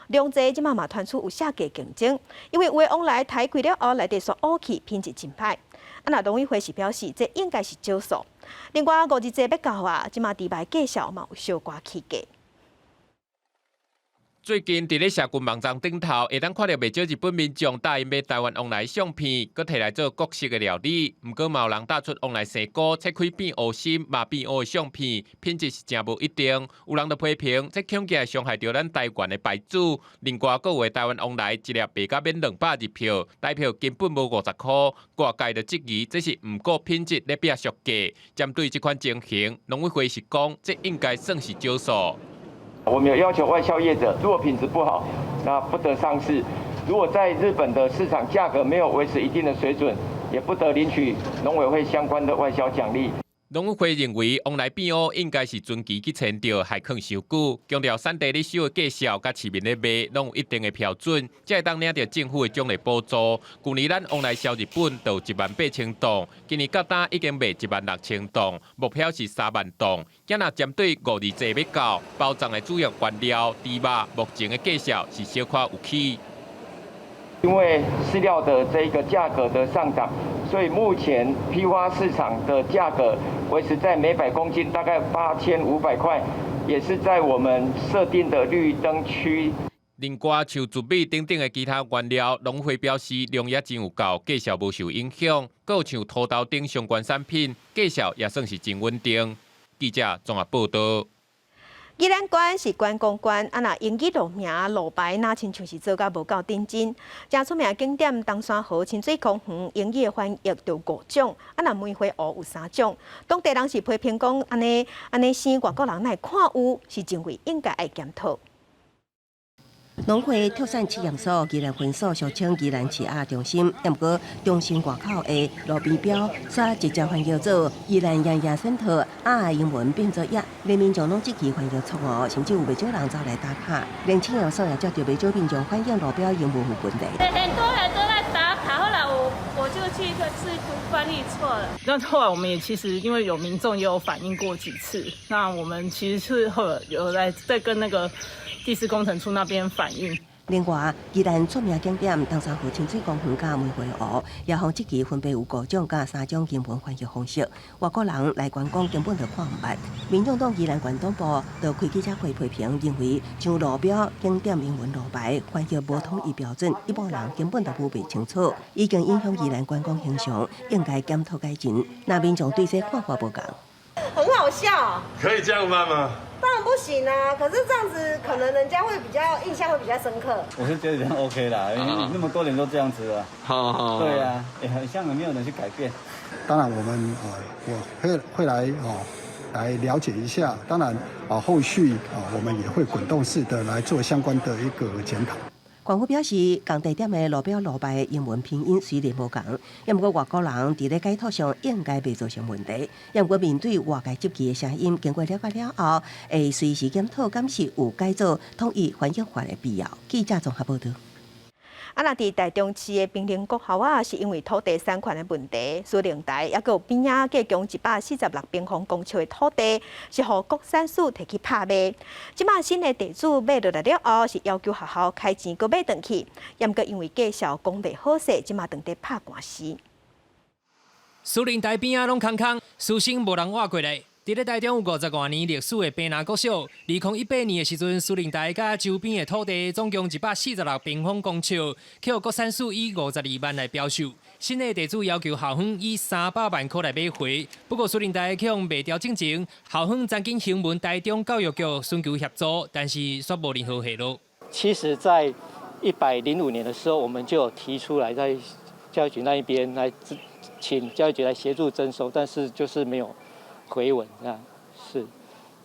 量濟這馬嘛傳出有下價競爭，因為有的往來抬開了後，內底煞烏去，品質真歹。啊，若農委會是表示，這應該是少數。另外五二節欲到啊，這馬豬肉價數嘛有小可起價。最近佇咧社群網站頂頭，會當看著袂少日本民眾搭𪜶買台灣旺來相片，閣提來做各式的料理。毋過嘛有人貼出旺來生菇切開變烏心、肉變烏的相片，品質是誠無一定。有人就批評，這恐驚會傷害著咱台灣的牌子。另外，閣有的台灣旺來一粒賣甲免200日票，台票根本無50箍。外界就質疑這是毋顧品質咧拼俗價。針對這款情形，農委會是講，這應該算是少數。我們有要求外銷業者，如果品質不好，那不得上市；如果在日本的市場價格沒有維持一定的水準，也不得領取農委會相關的外銷獎勵。農委會認為，旺來變烏應該是船期去遷著，海囥傷久，強調產地咧收的價數佮市面咧賣，攏有一定的標準，才會當領著政府的獎勵補助。舊年咱旺來銷日本就有1萬8千噸，今年到今已經賣1萬6千噸，目標是3萬噸。今若針對五二節欲到，包裝的主要原料豬肉，目前的價數是小可有起。因為飼料的這個價格的上漲，所以目前批發市場的價格維持在每百公斤大概8500塊，也是在我們設定的綠燈區。另外，像玉米等等的其他原料，農會表示量也真有夠，價數無受影響。閣有像土豆等相關產品，價數也算是真穩定。記者綜合報道。宜蘭縣是觀光縣，啊若英語路名路牌，若親像是做甲無夠認真。誠出名景點冬山河親水公園，英語的翻譯就五種，啊若梅花湖有三種。當地人是批評講，按呢按呢生外國人來看有，是認為應該愛檢討。農會特產試驗所宜蘭分所俗稱宜蘭飼鴨中心，毋過中心外口的路邊標，煞直接翻譯做宜蘭鴨鴨 center，鴨英文變做鴨，連民眾攏質疑翻譯錯誤，甚至有袂少人走來打卡。連試驗所也接著袂少民眾反映路標英文有問題。很多人都在打卡，後來我就去是翻譯錯了。那後來我們也其實因為有民眾也有反映過幾次，那我們其實是後來有來再跟那個地市工程處那邊反映。另外，宜蘭出名景點冬山河親水公園佮梅花湖，也予質疑分別有五種佮三種英文翻譯方式，外國人來觀光根本就看毋捌。民眾黨宜蘭縣黨部就開記者會批評，認為像路標景點英文路牌翻譯無統一標準，一般人根本就無袂清楚，已經影響宜蘭觀光形象，應該檢討改進。那民眾對這看法無仝。很好笑。可以這樣翻嗎？當然不行啊！可是這樣子可能人家會比較印象會比較深刻。我是覺得這樣 OK 啦，因為那麼多年都這樣子了。好好。對啊，也好像沒有人去改變。當然，我們我會來哦來了解一下。當然啊，後續啊，我們也會滾動式的來做相關的一個檢討。縣府表示，仝地點的路標路牌英文拼音雖然無仝，也毋過外國人佇咧解讀上應該袂造成問題。也毋過面對外界質疑的聲音，經過了解了後，會隨時檢討，敢是有改做統一翻譯法的必要。記者綜合報道。啊，若佇台中市的坪林國校啊，是因為土地產權的問題，士林台抑閣有邊仔計共146平方公尺的土地，是予國產署提去拍賣。這馬新的地主買落來了後，是要求學校開錢閣買轉去，毋過因為價數講袂好勢，這馬正佇拍官司。士林台邊仔攏空空，師生無人活過來。佇咧台中有50外年歷史的坪林國小，2018年的時陣，士林台佮周邊的土地總共146平方公尺，予國產署以52萬來標售。新的地主要求校方以300萬塊來買回，不過士林台去予賣掉進前，校方曾經詢問台中教育局尋求協助，但是煞無任何下落。其實，在105年的時候，我們就有提出來在教育局那一邊來請教育局來協助徵收，但是就是沒有。回穩，這樣是。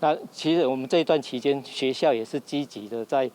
那其實我們這一段期間，學校也是積極的在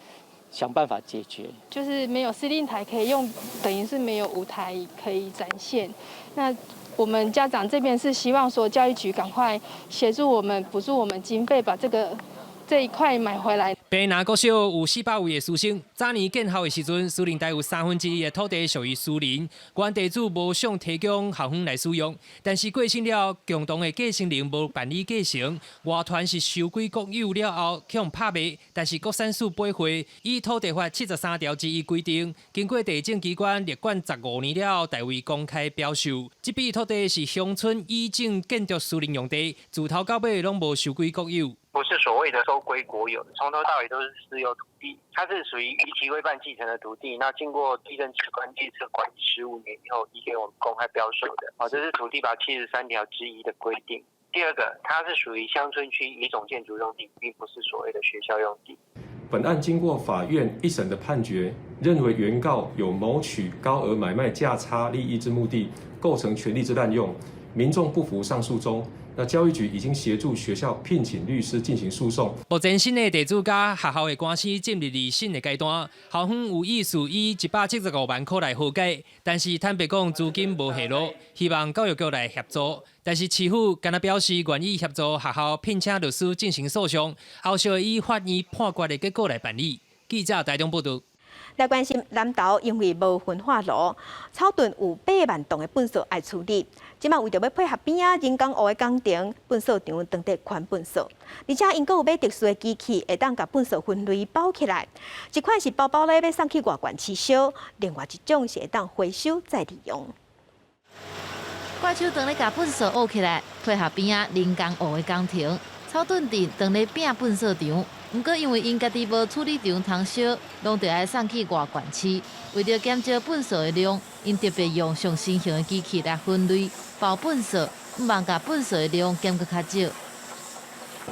想辦法解決。就是沒有司令台可以用，等於是沒有舞台可以展現。那我們家長這邊是希望說，教育局趕快協助我們，補助我們經費，把這一塊買回來。白拿國小有400位的師生，早年建校的時陣，士林台有1/3的土地屬於私人，原地主無償提供校方來使用。但是過身了，共同的繼承人無辦理繼承，外傳是收歸國有了後，去予拍賣。但是國產署背會依土地法73條之1規定，經過地政機關列管15年了後，代為公開標售。這筆土地是鄉村以前建築私人用地，自頭到尾攏無收歸國有。不是所謂的收歸國有，從頭到尾都是私有土地，它是屬於逾期未辦繼承的土地。那經過地政機關列冊管理15年以後，移給我們公開標售的。哦，這是土地法73條之1的規定。第二個，它是屬於鄉村區乙種建築用地，並不是所謂的學校用地。本案經過法院一審的判決，認為原告有謀取高額買賣價差利益之目的，構成權利之濫用，民眾不服上訴中。那教育局已經協助學校聘請律師進行訴訟。目前新的地主佮學校的官司進入二審的階段，校方有意思以175萬塊來和解，但是坦白講資金無下路，希望教育局來協助。但是市府敢若表示願意協助學校聘請律師進行訴訟，後續會以法院判決的結果來辦理。記者台中報道。來關心南投，因為無焚化爐，草屯有8萬噸的糞掃愛處理。這馬為著欲配合邊仔人工湖的工程，糞掃場當地寬糞掃，而且𪜶閣有買特殊的機器，會當共糞掃分類包起來。一款是包包咧，欲送去外縣市燒；另外一種是會當回收再利用。怪手當咧共糞掃挖起來，配合邊仔人工湖的工程，草屯鎮當咧拚糞掃場。毋過因為𪜶家己無處理場通燒，攏著愛送去外縣市。為著減少糞掃的量，𪜶特別用上新型的機器來分類包糞掃，向望共糞掃的量減閣較少。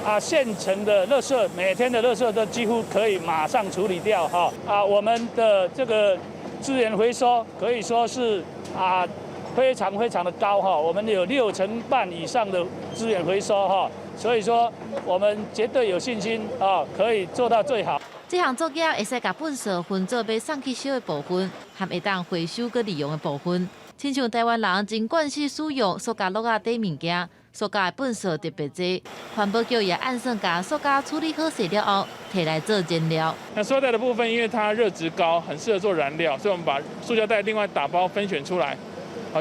啊，現成的垃圾，每天的垃圾都幾乎可以馬上處理掉哈。啊，我們的這個資源回收可以說是啊非常非常的高哈。我們有6.5成以上的資源回收哈。所以說，我們絕對有信心啊，可以做到最好。這項作業會使共糞掃分做欲送去燒的部分，和會當回收閣利用的部分。親像台灣人真慣勢使用塑膠罌仔底物件，塑膠的糞掃特別濟。環保局也按算共塑膠處理好勢了後，提來做燃料。那塑料袋的部分，因為它熱值高，很適合做燃料，所以我們把塑膠袋另外打包分選出來。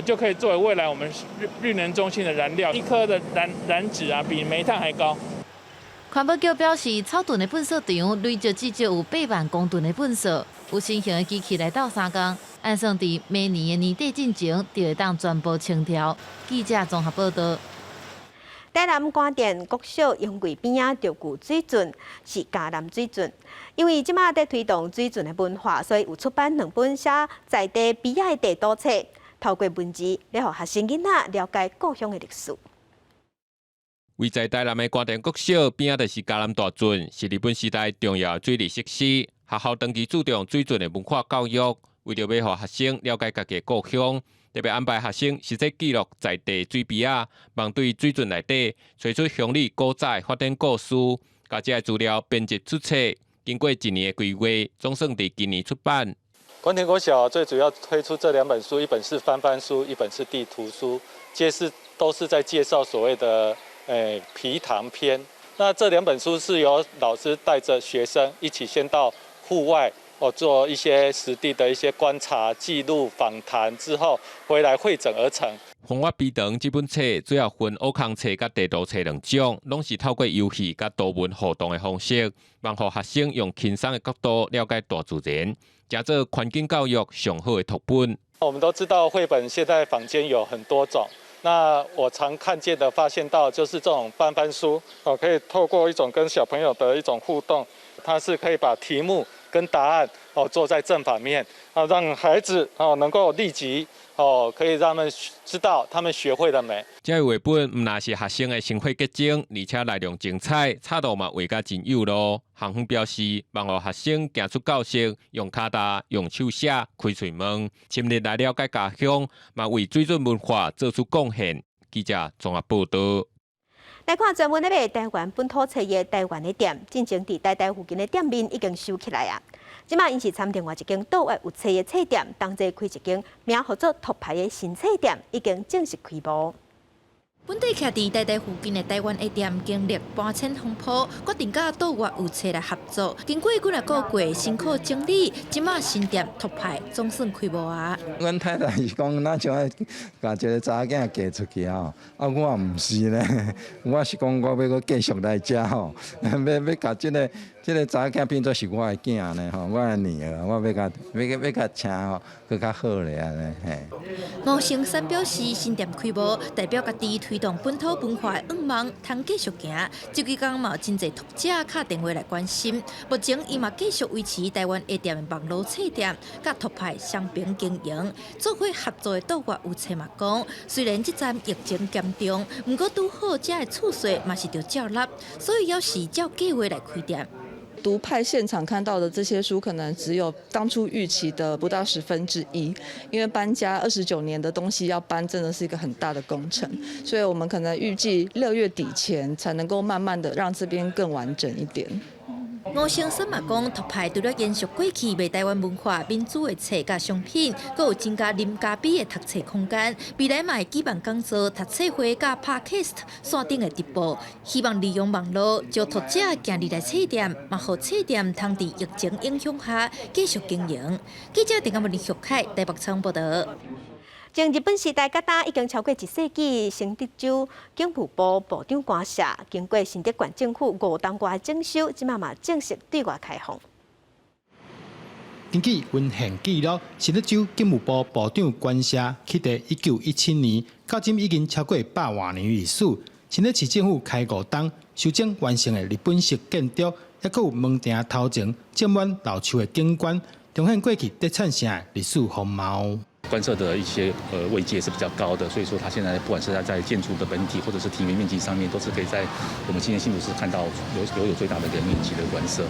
就可以作為未來我們綠能中心的燃料，一顆的燃脂啊，比煤炭還高。環保局表示，草屯的糞掃場累積至少有8萬公噸的糞掃，有新型的機器來鬥相共，按算佇明年的年底進前，就會當全部清掉。記者綜合報道。台南官田國小因為邊仔就有水圳，是嘉南水圳。因為這馬佇推動水圳的文化，所以有出版兩本寫在地邊仔的地圖冊。透過文字來予學生囡仔了解故鄉的歷史。位在台南的官田國小邊仔就是嘉南大圳，是日本時代重要的水利設施。學校長期注重水圳的文化教育，為著欲予學生了解家己的故鄉，特別安排學生實際記錄在地水邊仔，望對水圳內底揣出鄉里古早的發展故事，共這个資料編輯出冊。經過一年的規劃，總算佇今年出版。官田國小最主要推出這兩本書，一本是翻翻書，一本是地圖書，皆是都是在介紹所謂的埤塘篇。那這兩本書是由老師帶着學生一起先到戶外哦做一些實地的一些觀察、記錄、訪談之後，回來彙整而成。《風月埤塘》這本冊主要分挖空冊佮地圖冊兩種，攏是透過遊戲佮圖文互動的方式，幫予學生用輕鬆的角度了解大自然，成做環境教育上好的讀本。我們都知道繪本現在坊間有很多種，那我常看見的發現到就是這種翻翻書，哦，可以透過一種跟小朋友的一種互動，它是可以把題目跟答案哦做在正反面，啊，讓孩子哦能夠立即哦可以讓他們知道他們學會了沒。這個繪本毋但是學生的心血結晶，而且內容精彩，插圖嘛畫甲真有路。校方表示，望予學生行出教室，用跤踏、用手寫、開喙問，深入來了解家鄉，嘛為水圳文化做出貢獻。記者綜合報道。來看專門咧賣台灣本土冊的台灣的店，進前佇台大附近的店面已經收起來啊。這馬𪜶是參另外一間島外有冊的冊店，同齊開一間名號做拓牌的新冊店，已經正式開幕。本底徛佇台大附近的台灣的店，經歷搬遷風波，決定佮島外有冊來合作。經過幾若個月辛苦整理，這馬新店拓牌總算開幕啊！阮太太是講，若像愛共一个查某囝嫁出去吼，啊，我毋是咧，我是講我欲閣繼續來遮吼，欲欲共這个這个查某囝變做是我的囝呢吼，我的女兒，我欲共欲欲共請吼，閣較好咧按呢嘿。吳成山表示，新店開幕代表家己推動本土文化的願望，通繼續行。這幾工嘛有真濟讀者敲電話來關心。目前伊嘛繼續維持台灣的店的網路冊店，佮拓牌雙邊經營。做伙合作的島外有冊嘛講，雖然這陣疫情嚴重，毋過拄好遮的厝稅嘛是著照納，所以猶是照計劃來開店。獨派現場看到的這些書，可能只有當初預期的不到1/10，因為搬家29年的東西要搬，真的是一個很大的工程，所以我們可能預計6月底前才能夠慢慢的讓這邊更完整一點。吳先生嘛講，拓牌除了延續過去賣台灣文化、民族的冊佮商品，閣有增加零咖啡的讀冊空間。未來嘛會舉辦講座、讀冊會佮 Podcast 線頂的直播，希望利用網路招讀者行入來冊店，嘛予冊店通佇疫情影響下繼續經營。記者鄭阿文林玉凱台北採訪報導。從日本時代到今已經超過一世紀，新竹州警務部部長官舍經過新竹縣政府5冬外整修，這馬嘛正式對外開放。根據文獻記錄，新竹州警務部部長官舍起佇1917年，到今已經超過百外年歷史。新竹市政府開五冬修整完成的日本式建築，猶閣有門埕頭前種滿老樹的景觀，重現過去德產城的歷史風貌。官舍的一些位階是比較高的，所以說它現在不管是在建築的本體或者是庭園面積上面，都是可以在我們今天新竹市看到有最大的一個面積的官舍。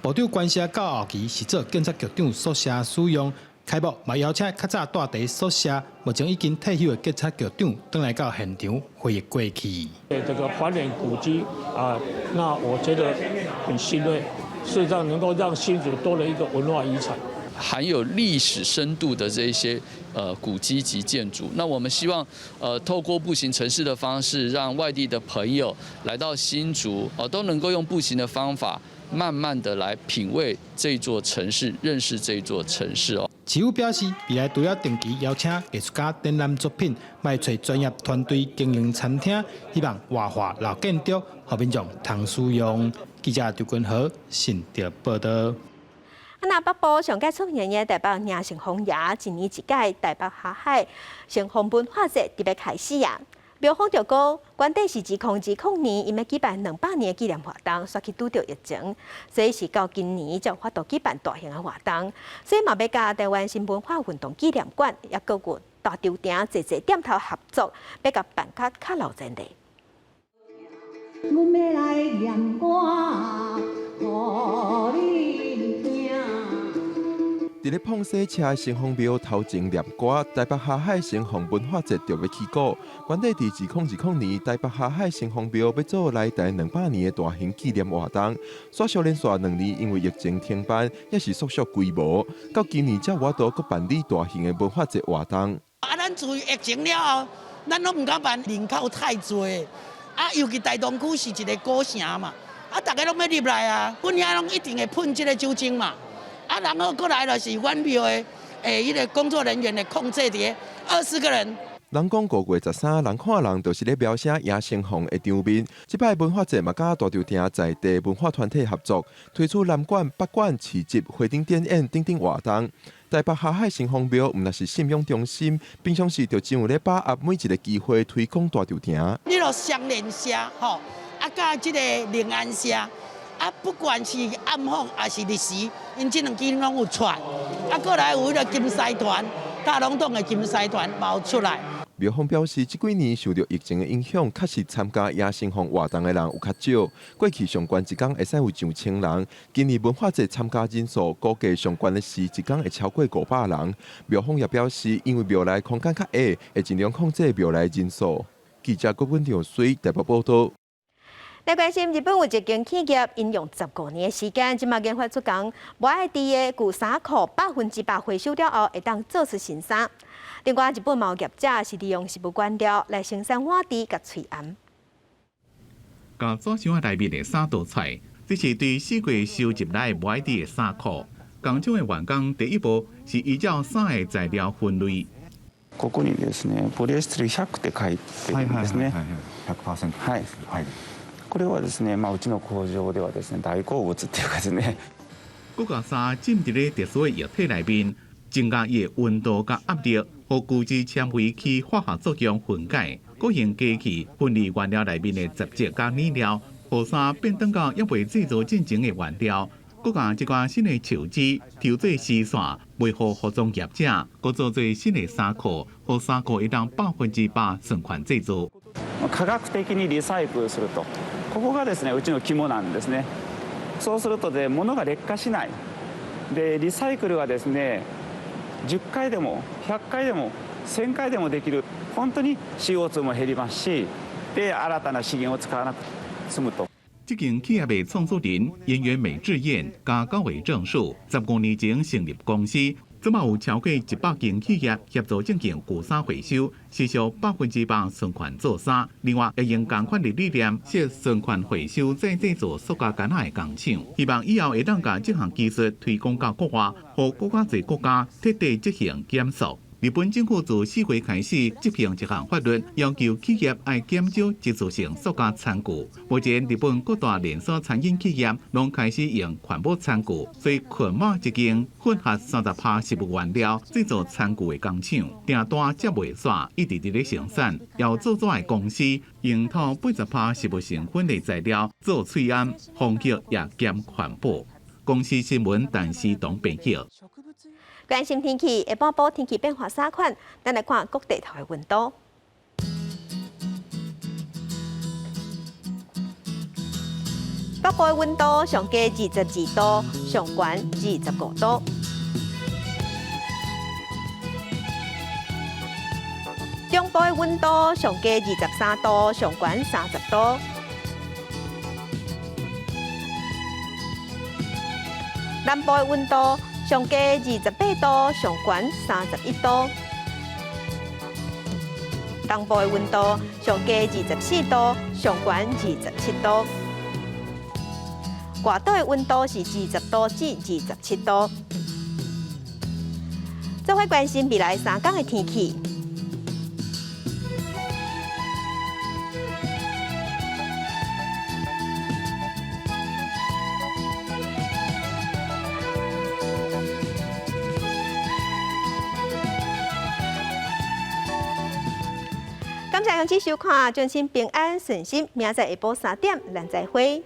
部長官舍到後期是做警察局長宿舍使用，開幕嘛邀請較早蹛佇宿舍，目前已經退休的警察局長轉來到現場回憶過去。這個還原古蹟啊，那我覺得很欣慰，事實上能夠讓新竹多了一個文化遺產。含有歷史深度的這些古蹟及建築，那我們希望透過步行城市的方式，讓外地的朋友來到新竹，哦都能夠用步行的方法，慢慢的來品味這座城市，認識這座城市哦。市府表示，未來除了定期邀請藝術家展覽作品，嘛會揣專業團隊經營餐廳，希望活化老建築，予民眾通使用。記者張君和新竹報道。啊，那北部上蓋出名的台北迎城隍爺，一年一屆台北霞海城隍文化節特別開始啊！廟方就講，原底是2020年，𪜶欲舉辦200年的紀念活動，煞去拄著疫情，所以是到今年才有法度舉辦大型的活動。所以嘛，欲佮台灣新文化運動紀念館，猶閣有大稻埕濟濟店頭合作，欲共辦較較鬧熱的。阮欲來念歌，予恁聽。佇咧膨洗車的城隍廟頭前念歌，台北霞海城隍文化節就欲起鼓。原底佇2020年，台北霞海城隍廟欲做來台200年的大型紀念活動，煞小連續2年因為疫情停辦，抑是縮小規模，到今年才有法度閣辦理大型的文化節活動。啊，咱自疫情了後，咱攏毋敢辦，人口太濟，啊，尤其大同區是一個古城嘛，啊，逐家攏欲入來啊，阮遐攏一定會噴這個酒精嘛。啊，然後過來就是阮廟的彼個工作人員的控制佇20個人。人講5月13，人看人，就是咧描寫迎城隍的場面。這擺文化節嘛，佮大稻埕在地文化團體合作，推出南館、北館市集、花燈展演等等活動。台北霞海城隍廟毋但是信仰中心，平常時就真有咧把握每一個機會推廣大稻埕。你著雙連社吼，啊，佮這個靈安社。啊，不管是暗訪抑是日時，𪜶這兩支攏有出。啊，過來有彼個金獅團，大龍峒的金獅團嘛有出來。廟方表示，這幾年受著疫情的影響，確實參加迎城隍活動的人有較少。過去上懸一工會使有上千人，今年文化節參加人數估計上懸的是一工會超過500人。廟方也表示，因為廟內空間較狹，會盡量控制廟內人數。記者郭文長水台北報道。來關心日本有一間企業，𪜶用15年的時間，這馬研發出共無愛挃的舊衫褲100%回收了後，會當做出新衫。另外，日本嘛有業者是利用食物原料來生產碗匙佮喙罨。共紙箱內面的衫倒出來，這是對四界收集來無愛挃的衫褲。工廠的員工第一步是依照衫的材料分類。ここにですね、ポリエステル100って書いてるんですね。100%。はい。はい。これはですね、まあうちの工場ではですね、大好物っていうかですね。閣共衫浸佇咧特殊的液體內面，增加伊的溫度佮壓力，予聚酯纖維起化學作用分解，閣用機器分離原料內面的雜質佮染料，予衫變轉到猶未製造進前的原料。閣共這寡新的樹脂抽做絲線，賣予服裝業者，閣做做新的衫褲，予衫褲會當100%循環製造。科學的にリサイクルすると。ここがですね、うちの肝なんですね。そうするとで、物が劣化しない。で、リサイクルはですね、10回でも100回でも1000回でもできる。本当に CO2 も減りますし、で、新たな資源を使わなく済むと。這間企業的創始人岩原美智彦佮高尾正樹，15年前成立公司，這馬有超過100間企業協助進行舊衫回收，實現100%循環做衫。另外，也用仝款的理念設循環回收再製造塑膠桿仔的工廠，希望以後會當共這項技術推廣到國外，予閣較濟國家徹底執行減塑。日本政府自4月開始執行一項法律，要求企業愛減少一次性塑膠餐具。目前，日本各大連鎖餐飲企業攏開始用環保餐具，所以群馬這間混合30%食物原料製造餐具的工廠，訂單接袂煞，一直佇咧生產。有做紙的公司用透80%食物成分的材料做喙罨，風格也兼環保。公視新聞陳思彤編譯。關心天氣，下晡晡天氣變化三款，咱來看各地頭的溫度。北部的溫度上低22度，上懸25度。中部的溫度上低23度，上懸30度。南部的溫度上低28度，上懸31度。東部的溫度上低24度，上懸27度。外島的溫度是20度至27度。做伙關心未來3天的天氣。感謝鄉親收看，祝恁平安順心。明仔載下晡3點，咱再會。